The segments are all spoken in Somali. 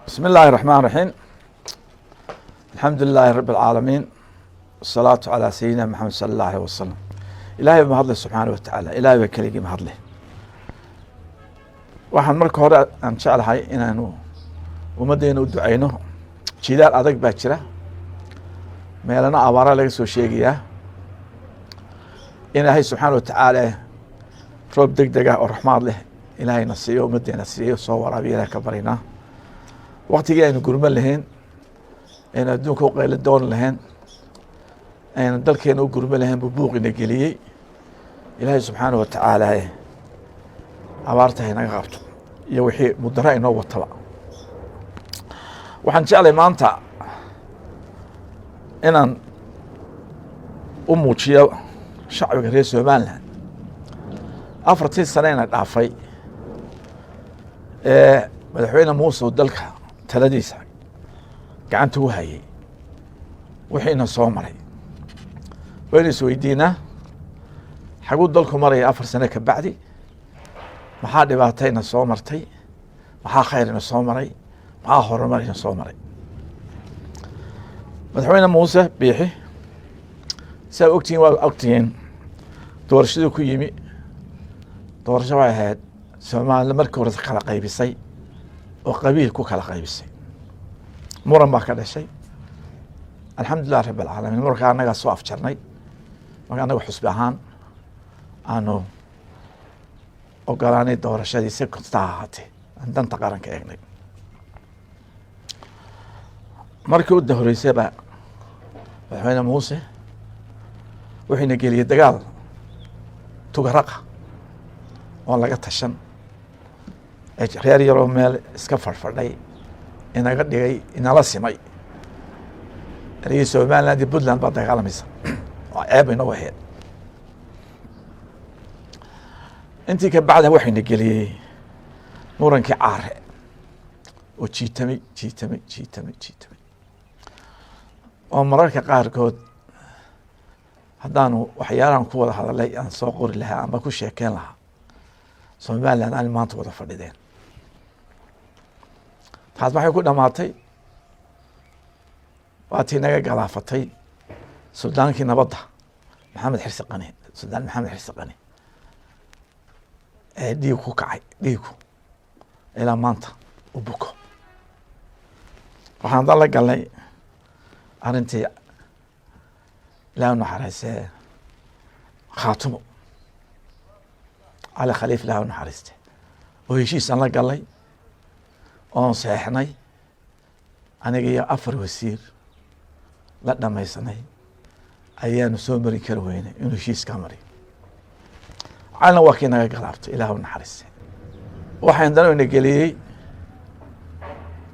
بسم الله الرحمن الرحيم، الحمد لله رب العالمين، والصلاة على سيدنا محمد صلى الله عليه وسلم. Ilaahay ba mahadleh subxaana wa tacaala. Ilahay baa keligii mahadleh. Waxaan marka hore aan jeclahay inaanu ummaddeena u duceyno. Jidaal adag baa jira, meelana abaara laga soo sheegayaa. Ilaahay subxaana wa tacaala roob deg deg ah oo raxmaad leh ilaahayna siiyo, ummaddeena siiyo, soo waraabiyo Ilahay ka barinaa. Waktigii aynu gurman lahayn, aynu adduunka u qaylo doon lahayn, aynu dalkeena u gurman lahayn buu buuqina geliyey. Ilaahay subxaana wa tacaala abaarta haynaga qabto iyo wixii mudaro inoo wataba. Waxaan jeclay maanta inaan u muujiyo shacbiga reer Somaliland 4tii saneyna dhaafay ee Madaxweyne Muuse uu dalka taladiisa gacanta u hayay wixiina soo maray. Waynu isweydiinaa: xaguu dalku maraya 4 sano ka bacdi? Maxaa dhibaatayna soo martay? Maxaa khayrina soo maray? Maxaa horumarina soo maray? Madaxweyne Muuse Biixi, siaa ogtihiin, waa ogtihiin doorashadii ku yimi. Doorasho waxay ahayd Soomaalida markii hore kala qaybisay oo qabiil ku kala qaybisay. Muran baa ka dhashay. Alxamdulilah rab alcaalamiin, muranka annagaa soo afjarnay. Marka annaga xusbi ahaan aanu ogolaanay doorashadii, si kasta ha ahaatee aan danta qaranka eegnay. Markii u horeysayba Madaxweyne Muuse wuxuuna geliyey dagaal Tugaraqa oon laga tashan, reer yaroo meel iska fadhfadhay inaga dhigay, inala simay. Erigii Somaliland iyo Puntland baa dagaalamaysa oo ceeb inagu ahayd. Intii ka bacda waxayna geliyey murankii Caare oo jiitamay, jiitamay, jiitamay, jiitamay, oo mararka qaarkood haddaanu waxyaalahan ku wada hadalay aan soo qori lahaa ama ku sheekeyn lahaa, Somaliland aan maanta wada fadhideen. Taas waxay ku dhamaatay waa tii naga galaafatay suldaankii nabadda, Maxamed Xirsi Qani, Suldaan Maxamed Xirsi Qani, ee dhiig ku kacay, dhiigu ilaa maanta u buko. Waxaan dan la galnay arrintii, Ilaah u naxariistee, Khaatumo, Cali Khaliif, Ilaah u naxariiste, oo heshiisaan la galnay oon seexnay, aniga iyo 4 wasiir la dhamaysanay, ayaanu soo marin kari weynay inuu heshiiskaa mariyo. Calina waa kii naga galaabtay, Ilaah u naxariiste. Waxaan dana ina geliyey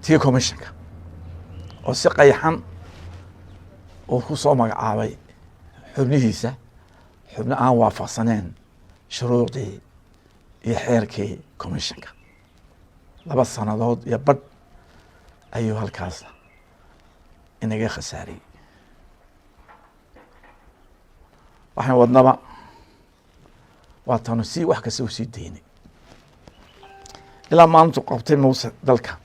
tii commissionka oo si qayxan uu ku soo magacaabay xubnihiisa, xubno aan waafaqsaneen shuruucdii iyo xeerkii commissionka. 2 sanadood iyo badh ayuu halkaas inaga khasaariyey. Waxaan wadnaba waa tanu si wax kasta u sii daynay ilaa maalintu qabtay Muuse dalka.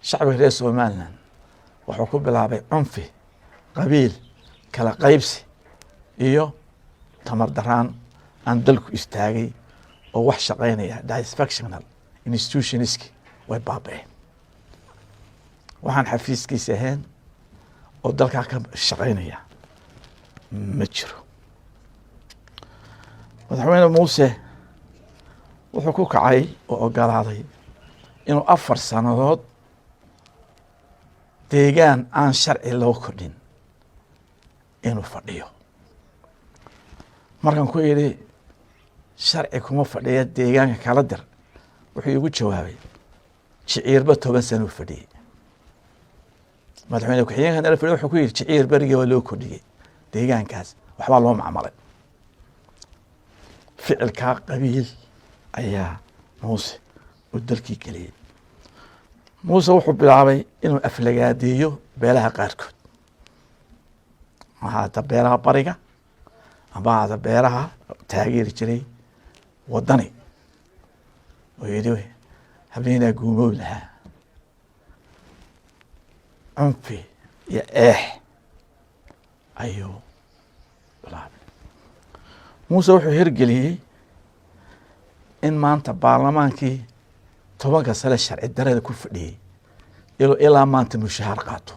Shacbiga reer Somaliland wuxuu ku bilaabay cunfi, qabiil, kala qaybsi iyo tamar daraan aan dalku istaagay oo wax shaqaynaya. Dysfunctional institutionski way baaba-een. Waxaan xafiiskiisa ahayn oo dalkaa ka shaqaynaya ma jiro. Madaxweyne Muuse wuxuu ku kacay oo ogolaaday inuu 4 sannadood deegaan aan sharci loo kordhin inuu fadhiyo. Markaan ku idhi sharci kuma fadhiya, deegaanka kala dir, wuxuu igu jawaabay Jiciirba 10 sano u fadhiyey. Madaxweyne ku-xigeenka nala fadhiy wuxuu ku yidhi Jiciir berigii waa loo kordhiyey deegaankaas, waxbaa loo macmalay. Ficilkaa qabiil ayaa Muuse uu dalkii geliyey. Muuse wuxuu bilaabay inuu aflagaadeeyo beelaha qaarkood, ahaata beelaha bariga amba ahaata beeraha taageeri jiray Wadani, oo yidhi hablihina guumoobi lahaa. Cunfi iyo eex ayuu bilaabay. Muuse wuxuu hirgeliyey in maanta baarlamaankii 10-ka sane sharci darada ku fadhiyey inuu ilaa maanta mushahaar qaato.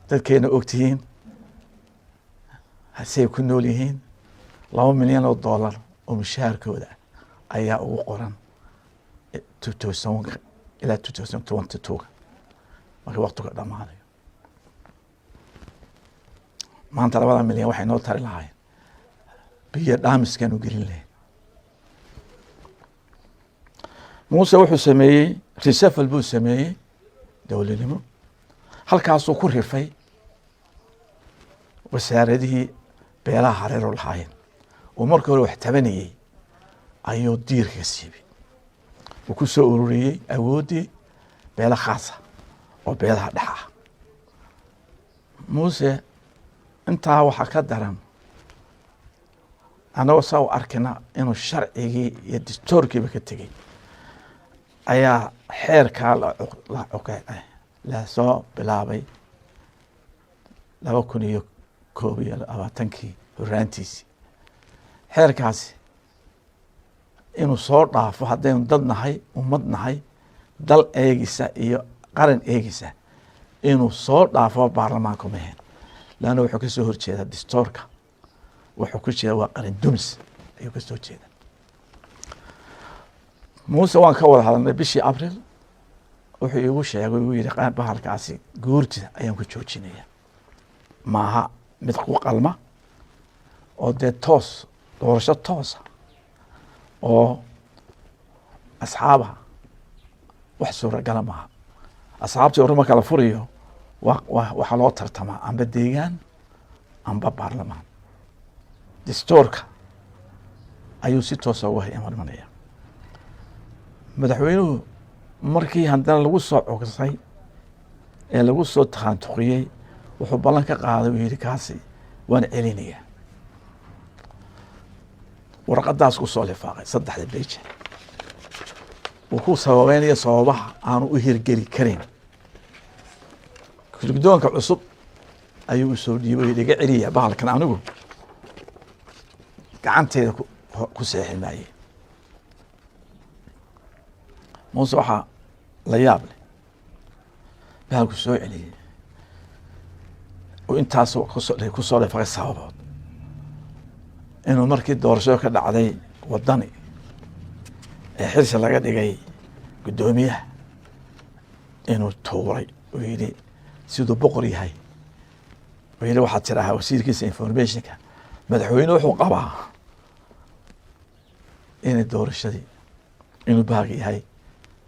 Dadkayna ogtihiin hasey ku nool yihiin, 2 milyan oo dollar oo mushahaarkooda ayaa ugu qoran 2000-ka ilaa 2022-ga marka waktiga dhamaanayo. Maanta 2-da milyan waxay noo tari lahaayeen biyo dhaamiskaan u gelin lahayn. Muuse wuxuu sameeyey reshuffle buu sameeyey dowladnimo, halkaasuu ku rifay wasaaradihii beelaha hareero lahaayeen oo markii hore wax tabanayey ayuu diirka ka siibay. Uu ku soo ururiyey awooddii beelo khaasa oo beelaha dhex ah. Muuse intaa waxaa ka daran, annagoo saa u arkayna inuu sharcigii iyo distoorkiiba ka tegey, ayaa xeerkaa la soo bilaabay 2021-kii horaantiisii. Xeerkaasi inuu soo dhaafo, haddaynu dad nahay, ummad nahay, dal eegisa iyo qaran eegisa, inuu soo dhaafo baarlamaanka ma ahayn, leanna wuxuu kasoo horjeedaa distoorka, wuxuu ku jeeda waa qaran dumis ayuu kasoo jeeda. Muuse waan ka wada hadalnay bishii Abril. Wuxuu iigu sheegay, igu yihi, bahalkaasi guurtida ayaan ku joojinaya, maaha mid ku qalma oo dee toos doorasho toosa oo asxaaba wax suuragala maaha. Asxaabtii hore marka la furayo wa waxaa loo tartamaa amba deegaan amba baarlamaan. Distoorka ayuu si toosa uga imanaya. Madaxweynuhu markii haddana lagu soo cogsay ee lagu soo takhaantuqiyey, wuxuu ballan ka qaaday, uu yihi, kaasi waan celinaya. Warqadaas ku soo lifaaqay saddexda beja uu ku sababeynaya sababaha aanu u hirgeli karin. Guddoonka cusub ayuu usoo dhiibay, iga celiya bahalkan, anigu gacanteyda ku seexi maaye. Muuse waxaa la yaab leh, bahalku soo celiyey oo intaas kusoo lifaaqay sababood, inuu markii doorashada ka dhacday Wadani ee Xirsi laga dhigay guddoomiyaha inuu tuuray oo yidhi siduu boqor yahay oo yidhi, waxaad tidaahaa wasiirkiisa informationka, madaxweyne wuxuu qabaa inay doorashadii inuu baag yahay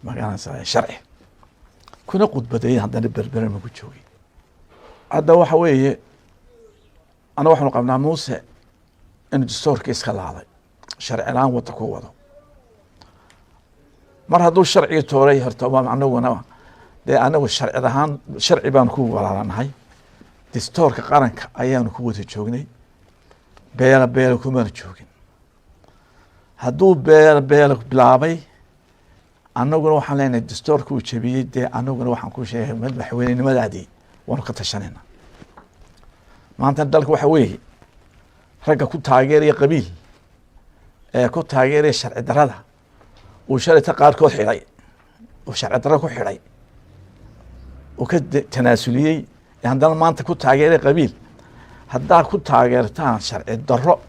magaranaysa sharci, kuna khudbadeeyeen. Haddana Berbera maku joogay. Hadda waxa weeye, ana waxaanu qabnaa Muuse inuu dastoorka iska laaday, sharci la-aan wadda ku wado. Mar hadduu sharcigii tooray, horta waa anaguna dee anagu sharci ahaan sharci baanu ku walaalanahay, dastoorka qaranka ayaanu ku wada joognay, beela beela kumaanu joogin. Hadduu beela beela bilaabay, annaguna waxaan leenahay dastoorka uu jebiyey. Dee anaguna waxaan ku sheegay madaxweynenimadaadii waanu ka tashanayna. Maanta dalka waxa weeye, ragga ku taageeraya qabiil ee ku taageeraya sharci darada uu shalayta qaarkood xidhay, uu sharci darada ku xidhay, uu ka tanaasuliyey, haddana maanta ku taageeraya qabiil. Haddaa ku taageertaan sharci daro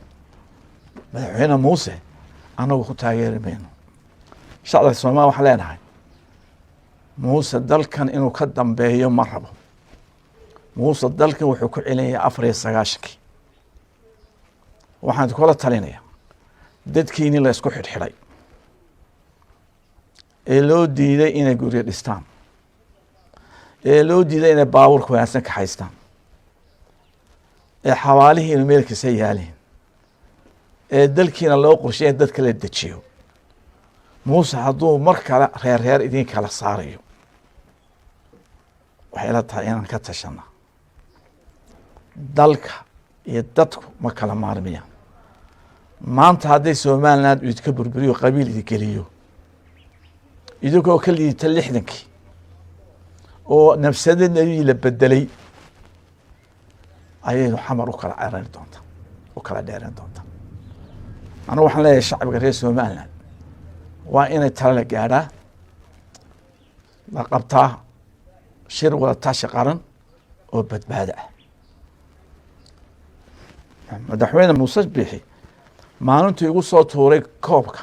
madaxweyne Muuse, annagu ku taageeri mayno. Shacabka Soomaliya waxaan leenahay, Muuse dalkan inuu ka dambeeyo ma rabo. Muuse dalkan wuxuu ku celinaya 94-kii. Waxaan kula talinaya dadkiini la isku xidhxidhay ee loo diiday inay guryo dhistaan, ee loo diiday inay baabuurka wanaagsan kaxaystaan, ee xabaalihiina meel kasta yaaleen, ee dalkiina loo qorshay in dadka la dejiyo. Muuse hadduu mar kale reer reer idin kala saarayo, waxay la tahay inaan ka tashana. Dalka iyo dadku ma kala maarmayaan. Maanta hadday Somaliland idinka burburiyo, qabiil idin geliyo, idinkoo ka liidata 60-kii. Oo nafsadadii la bedelay ayaynu Xamar u kala cerari doontaa, u kala dheeran doontaa. Anigu waxaan leeyahay, shacbiga reer Somaliland waa inay tala la gaadhaa, la qabtaa shir wada tashi qaran oo badbaado ah. Madaxweyne Muuse Bixi maalintuu igu soo tuuray koobka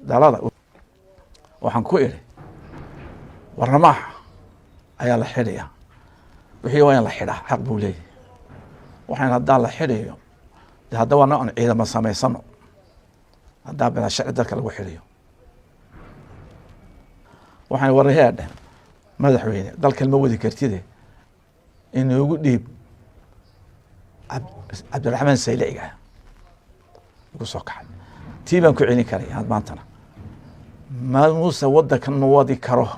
dhalada, waxaan ku idhi, "Warramaaxa ayaa la xidhayaa." Wixii waa in la xidhaa, xaq buu leeyahay. Waxaan haddaa la xidhayo de, hadda waana aan ciidamo samaysano. Haddaa bilaa sharci dadka lagu xidhayo, waxaan warheedhe, "Madaxweyne, dalkan ma wadi kartide, inoogu dhiib Cabdiraxmaan Sayliciga." Igu soo kacay, tii baan ku celin karaya maantana. Ma Muuse waddankan ma wadi karo.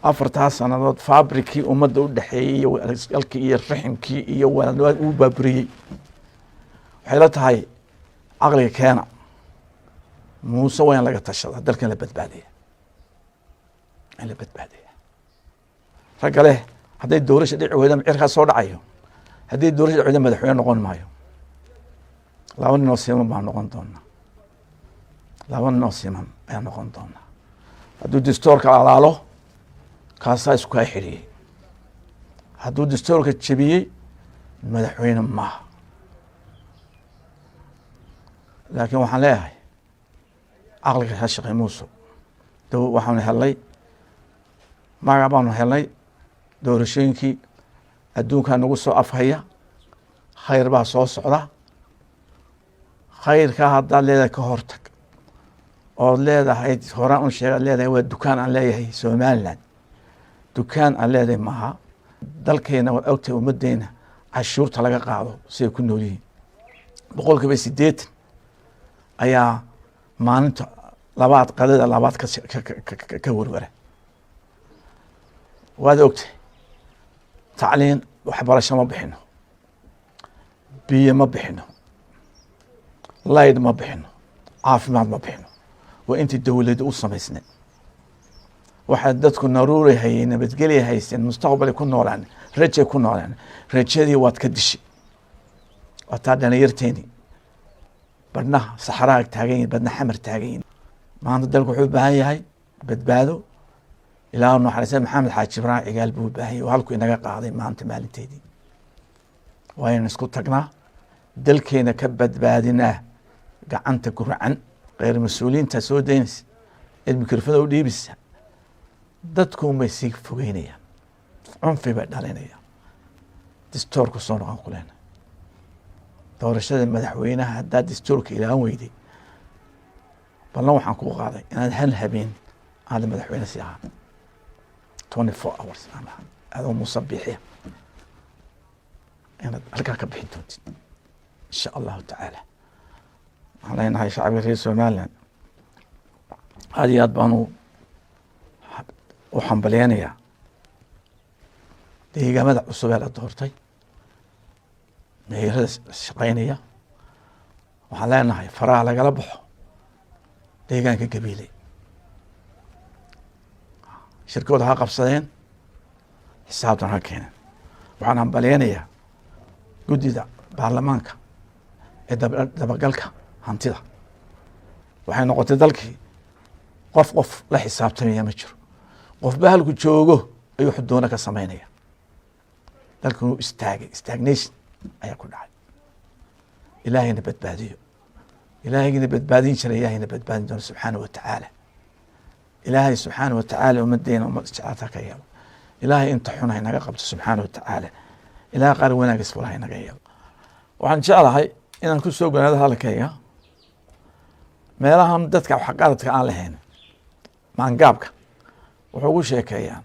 4-taa sanadood fabricii ummadda u dhexeeyey iyo alkii iyo raximkii iyo uu baaburiyey. Waxay la tahay caqliga keena. Muuse waa in laga tashada, dalkan la badbaadaya, in la badbaadaya. Ragga leh hadday doorasha dhici weyda cirkaas soo dhacayo, haddii doorasha dhici weyda madaxweyne noqon maayo. Laba nin oo siman baan noqon doonaa, laba nin oo siman ayaan noqon doonaa. Hadduu dastuurka alaalo, kaasaa isku kaa xidhiyey. Hadduu dastuurka jebiyey, madaxweyne maaha. Laakiin waxaan leeyahay, caqliga ha shaqey. Muuse, waxaanu helnay magac baanu helnay. Doorashooyinkii adduunkaa nagu soo afhaya, khayr baa soo socda. Khayrkaa haddaad leedahay ka hortag ood leedahay, horaan un sheegaad leedahay, waa dukaan aan leeyahay Somaliland, dukaan aan leedahay maaha. Dalkeena waad ogtahay, ummaddeena cashuurta laga qaado siday ku nool yihiin, 80% ayaa maalinta labaad, qadada labaad ka warwara. Waad ogtahay, tacliin, waxbarasho ma bixino, biyo ma bixino, layd ma bixino, caafimaad ma bixino. Waa intii dowladda u samaysnay. Waxaa dadku naruuri hayeen, nabadgelya haysteen, mustaqbalay ku noolaan, rajay ku noolaan. Rajadii waad ka dishay. Waa taa dhalinyarteeni badhnaha saxaraha taagan yihin, badhna Xamar taagan yihin. Maanta dalku wuxuu u baahan yahay badbaado. Ilaahu naxariista Maxamed Xaaji Ibraahim Cigaal buu u baahan yahay oo halku inaga qaaday maanta maalinteedii. Waa inaan isku tagnaa, dalkeena ka badbaadinaa gacanta guracan kheyr mas-uuliyiinta soo daynaysa eed mikrofona u dhiibisa. Dadkuunbay sii fogeynayaan, cunfi bay dhalinayaan. Distoorku soo noqon kuleena. Doorashada madaxweynaha haddaad distoorka ilaan weyday, ballan waxaan kuu qaaday inaad hal habeen aada madaxweyne si ahaan, 24 hours aan ahaan, adoo musabixiya inaad halkaa ka bixin doontid, insha Allahu tacaala. Waxaan leenahay shacbiga reer Somaliland, aad iyo aad baanu u hambalyeynayaa deegaamada cusub ee la doortay, meerada shaqeynaya. Waxaan leenahay, faraha lagala baxo deegaanka Gabiile, shirkooda ha qabsadeen, xisaabtan ha keeneen. Waxaan hambalyeynayaa guddida baarlamaanka ee dabagalka hantida. Waxay noqotay dalkii qof qof la xisaabtamaya ma jiro. Qofba halku joogo ayuu xudoona ka samaynaya. Dalkan uu istaagay, stagnation ayaa ku dhacay. Ilaahayna badbaadiyo. Ilaahayna badbaadin jiray, Ilaahayna badbaadin doona, subxaana wa tacaala. Ilaahay subxaana wa tacaala ummadeena ummad isjeclaata ka yeelo. Ilaahay inta xun haynaga qabto, subxaana wa tacaala. Ilahay qaar wanaagis fula haynaga yeelo. Waxaan jeclahay inaan ku soo gonaado hadalkayga meelahan dadka waxqaradka aan lahayn, maangaabka, wuxuu ugu sheekeeyaa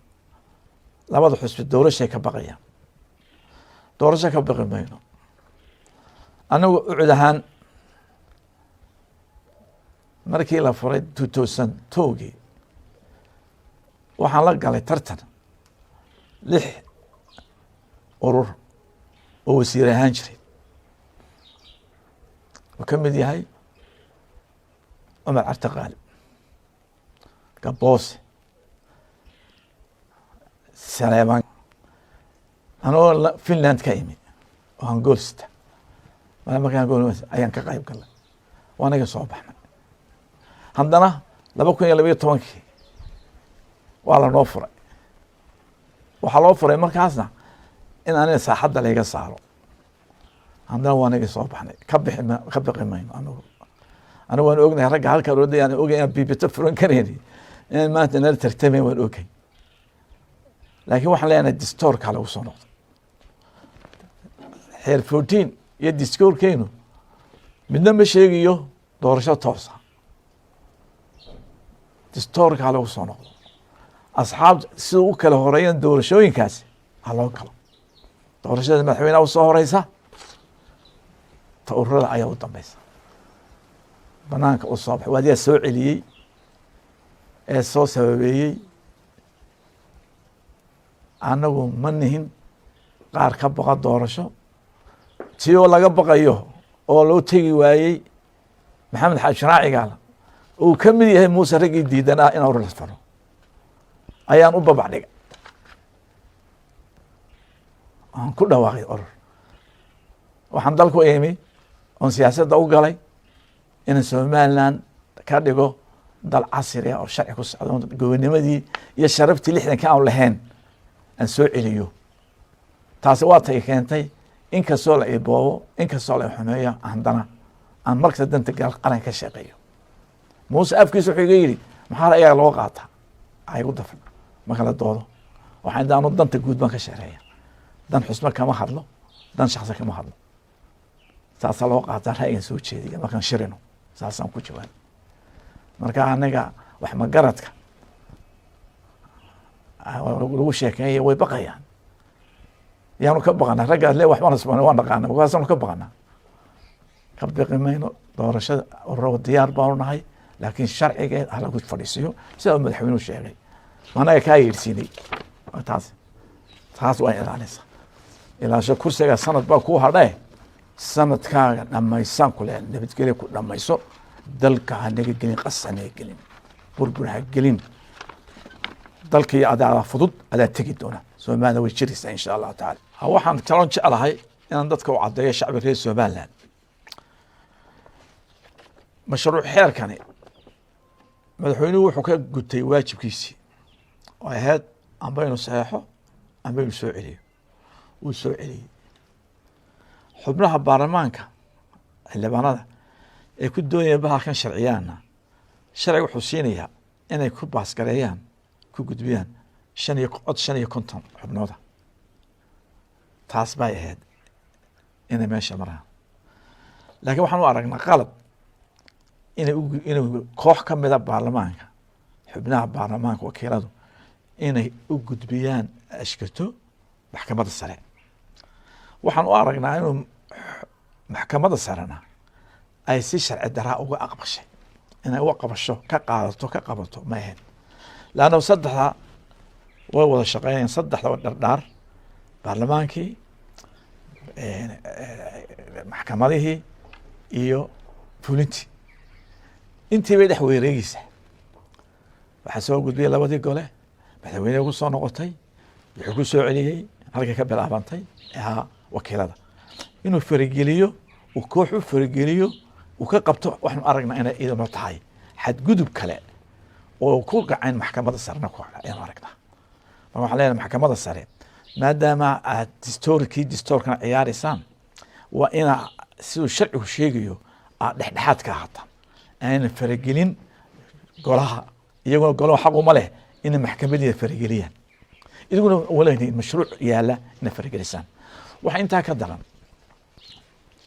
labada xusbi doorashay ka baqayaan. Doorasho ka baqi mayno anagu. UCID ahaan, markii la furay 2002-gii, waxaan la galay tartan lix urur oo wasiir ahaan jiray, uu ka mid yahay Cumar Carte Qaalib, Gaboose, Saleebaan anoo Finland ka imi oo aan gool sita, markaan gool ayaan ka qayb galay, waanaga soo baxnay. Haddana 2012-kii waa lanoo furay. Waxaa loo furay markaasna in aniga saaxadda layga saaro. Haddana waanaga soo baxnay. Ka bixi ma, ka baqi mayno anagu. Anigu waan ognahay ragga halkaa orday, aan ogay inaan biibito furan karayni, inaan maanta nala tartamayn, waan ogay. Laakiin waxaan leenahay distoorkaa lagu soo noqdo, xeer 14 iyo distoorkeenu midna ma sheegayo doorasho toosa. Distoorkaa lagu soo noqdo, asxaab sida u kala horeeyan doorashooyinkaasi ha loo galo. Doorashada madaxweyneha usoo horeysa, ta ururada ayaa u dambeysa. Banaanka u soo baxay waadiyaa soo celiyey ee soo sababeeyey. Annagu ma nihin qaar ka baqa doorasho. Tii oo laga baqayo oo loo tegi waayey Maxamed Xaaji Raacigaal uu ka mid yahay, Muuse raggii diidanaa in urur faro ayaan u babac dhigay, aan ku dhawaaqay urur. Waxaan dalku imi oon siyaasadda u galay inaan Somaliland ka dhigo dal casri ah oo sharci ku socdo, gobonimadii iyo sharaftii 60-ka aan lahayn aan soo celiyo. Taasi waa tay keentay, inkastoo la iboobo, inkastoo la xumeeyo, haddana aan markasta danta qaranka ka shaqeeyo. Muuse afkiisa wuxuu iga yidhi, "Maxaa ayaga loo qaataa?" Igu dafan marka la doodo. Waxaan daanu danta guud baan ka sheereeya, dan xusmo kama hadlo, dan shaksi kama hadlo. Saasaa loo qaataa ra'yigan soo jeediya markaan shirino, saasaan ku jawaab. Marka anaga wax magaradka lagu sheekeeya way baqayaan. Yaanu ka baqana raggaas le waxbaan isban waan dhaqaana, kuwaasaanu ka baqanaa. Ka biqi mayno doorashada ururo, diyaar baanu nahay, laakiin sharcigeed ha lagu fadhiisiyo sida uu madaxweynuhu sheegay. Anaga kaa yeedhsiinay taas. Taas waa ilaalisa, ilaasho kursiga. Sanad baa kuu hadhae, sanadkaaga dhamaysaan kule, nabadgelya ku dhamayso. Dalka ha naga gelin qas, ha naga gelin burbur, ha gelin dalkii. Adaa fudud, adaa tegi doona. Somaliland way jiraysaa, insha Allahu tacala. Waxaan kaloon jeclahay inaan dadka u caddeeyo, shacbi reer Somaliland, mashruuc xeerkani madaxweynuhu wuxuu ka gutay waajibkiisii oo ahayd amba inuu saxeexo amba inuu soo celiyo. Wuu soo celiyey. Xubnaha baarlamaanka, xildhibaanada ay ku doonayaan bahalkan sharciyaanna, sharciga wuxuu siinayaa inay ku baasgareeyaan, ku gudbiyaan shan iyo cod, 55 xubnooda. Taas bay ahayd inay meesha maraan, laakiin waxaan u aragnaa qalad inay koox ka mida baarlamaanka, xubnaha baarlamaanka wakiiladu, inay u gudbiyaan ashkato maxkamadda sare. Waxaan u aragnaa inuu maxkamadda sarena ay si sharci daraa uga aqbashay. Inay uga qabasho, ka qaadato, ka qabato ma ahayn, laanna saddexda way wada shaqeynayaan, saddexda dhardhaar: baarlamaankii, maxkamadihii iyo fulintii. Intii bay dhex wareegeysaa. Waxaa soo gudbiyay labadii gole, madaxweyne ku soo noqotay, wuxuu ku soo celiyey halkay ka bilaabantay ahaa wakiilada. Inuu farageliyo, uu koox u farageliyo, uu ka qabto, waxaanu aragnaa inay iyaduna tahay xadgudub kale oo ku gacayn maxkamadda sarena ku ayaanu aragnaa. Marka waxaan leenahay maxkamadda sare, maadaama aad distoorkii, distoorkana ciyaaraysaan, waa inaa siduu sharcigu sheegayo aad dhexdhexaad ka ahaataan, ayna faragelin golaha. Iyaguna golaha xaq uma leh inay maxkamadiina farageliyaan, idiguna walayn mashruuc yaala inay faragelisaan. Waxaa intaa ka daran,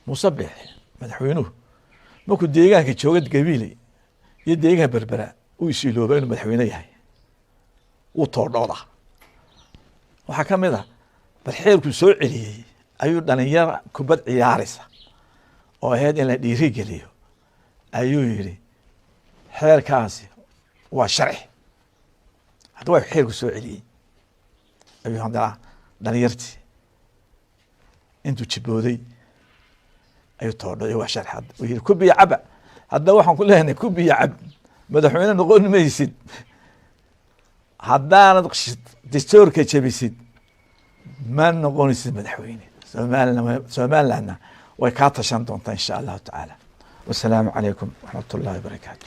Muuse Biixi madaxweynuhu markuu deegaanka jooga Gabiiley iyo deegaanka Berbera, uu is-ilooba inuu madaxweyne yahay, wuu toordhooda. Waxaa ka mid a bal xeerkuu soo celiyey ayuu dhalinyara kubad ciyaaraysa oo ahayd in la dhiirigeliyo ayuu yidhi, "Xeerkaasi waa sharci." Hadda waa xeerku soo celiyey ayuu haddana dhalinyartii intuu jibooday ayuu toordhay, "Waa sharci." Hadda uu yidhi, "Kubiya caba." Hadda waxaan ku leenahay, kubiya cab, madaxweyne noqon maysid. Haddaanad dastuurka jebisid, ma noqonaysid madaxweyne. Somalilandna way kaa tashan doontaa, insha Allahu tacaala. Wasalaamu calaykum waraxmat ullahi wabarakaatu.